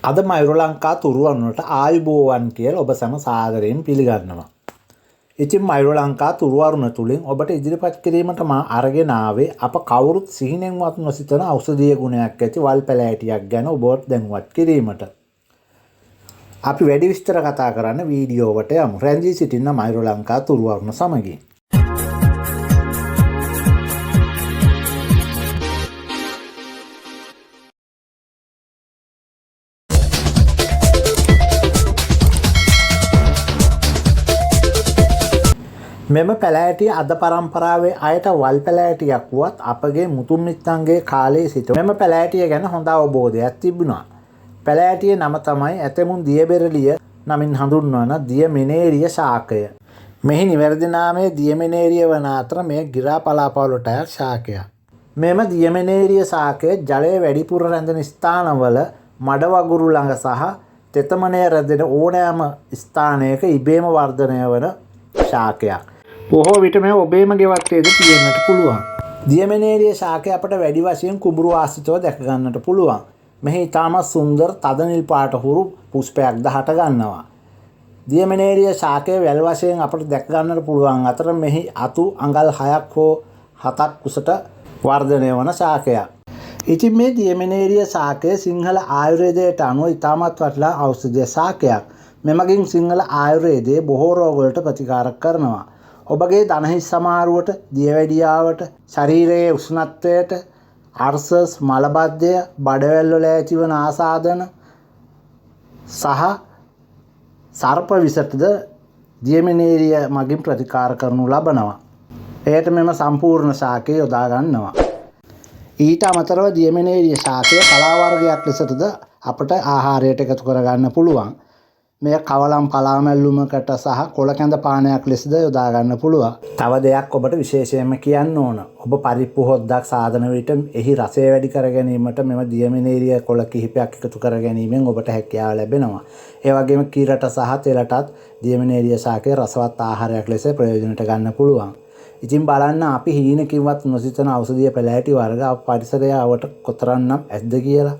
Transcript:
අද මයුර ලංකා තුරුවරුණට ආයුබෝවන් කියලා ඔබ සැම සාදරයෙන් පිළිගන්නවා. ඉතින් මයුර ලංකා තුරුවරුණ තුලින් ඔබට ඉදිරිපත් කිරීමට මා අරගෙන ආවේ අප කවුරුත් සිහිනෙන්වත් නොසිතන ඖෂධීය ගුණයක් ඇති වල් පැලෑටියක් ගැන ඔබට දැනුවත් කිරීමට. අපි වැඩි විස්තර කතා කරන්න වීඩියෝවට යමු. රැඳී සිටින්න මයුර ලංකා තුරුවරුණ සමගින්. මෙම පැලෑටිය අද පරම්පරාවේ අයට වල් පැලෑටියක් වුවත් අපගේ මුතුන් මිත්තන්ගේ කාලයේ සිට මෙම පැලෑටිය ගැන හොඳ අවබෝධයක් තිබුණා. පැලෑටියේ නම තමයි ඇතැමුන් දියබෙරළිය නමින් හඳුන්වන දියමෙනේරිය ශාකය. මෙහි නිවැරදි නාමය දියමෙනේරිය වන අතර මෙය ගිරා පලාපවලට අයත් ශාකයක්. මෙම දියමෙනේරිය ශාකය ජලය වැඩිපුර රැඳෙන ස්ථානවල මඩ වගුරු ළඟ සහ තෙතමනය රැඳෙන ඕනෑම ස්ථානයක ඉබේම වර්ධනය වන ශාකයක්. බොහෝ විට මෙය ඔබේම ගෙවත්තේද තියෙන්නට පුළුවන්. දියමෙනේරිය ශාකය අපට වැඩි වශයෙන් කුඹුරු ආශ්‍රිතව දැක ගන්නට පුළුවන්. මෙහි ඉතාමත් සුන්දර තද නිල් පාට හුරු පුෂ්පයක්ද හට ගන්නවා. දියමෙනේරිය ශාකය වැල් වශයෙන් අපට දැක ගන්නට පුළුවන් අතර මෙහි අතු අඟල් 6ක් හෝ 7ක් උසට වර්ධනය වන ශාකයක්. ඉතින් මේ දියමෙනේරිය ශාකය සිංහල ආයුර්වේදයට අනුව ඉතාමත් වටිනා ඖෂධීය ශාකයක්. මෙමගින් සිංහල ආයුර්වේදයේ බොහෝ රෝගවලට ප්‍රතිකාර කරනවා. ඔබගේ දනහිස් සමාරුවට, දියවැඩියාවට, ශරීරයේ උෂ්ණත්වයට, අර්සස්, මලබද්ධය, බඩවැල් වල ඇතිවන ආසාදන සහ සර්ප විසටද දියමෙනේරිය මගින් ප්‍රතිකාර කරනු ලබනවා. එයට මෙම සම්පූර්ණ ශාකය යොදා ගන්නවා. ඊට අමතරව දියමෙනේරිය ශාකය පලා වර්ගයක් ලෙසටද අපට ආහාරයට එකතු කරගන්න පුළුවන්. මෙය කවලම් පලා මැල්ලුමකට සහ කොළ කැඳ පානයක් ලෙසද යොදා ගන්න පුළුවන්. තව දෙයක් ඔබට විශේෂයෙන්ම කියන්න ඕන. ඔබ පරිප්පු හොද්දක් සාදන විට එහි රසය වැඩි කර ගැනීමට මෙම දියමෙනේරිය කොළ කිහිපයක් එකතු කර ගැනීමෙන් ඔබට හැකියාව ලැබෙනවා. ඒ වගේම කිරට සහ තෙලටත් දියමෙනේරිය ශාකය රසවත් ආහාරයක් ලෙස ප්‍රයෝජනට ගන්න පුළුවන්. ඉතින් බලන්න අපි හීනකින්වත් නොසිතන ඖෂධීය පැලෑටි වර්ග අප පරිසරය අවට කොතරම්නම් ඇද්ද කියලා.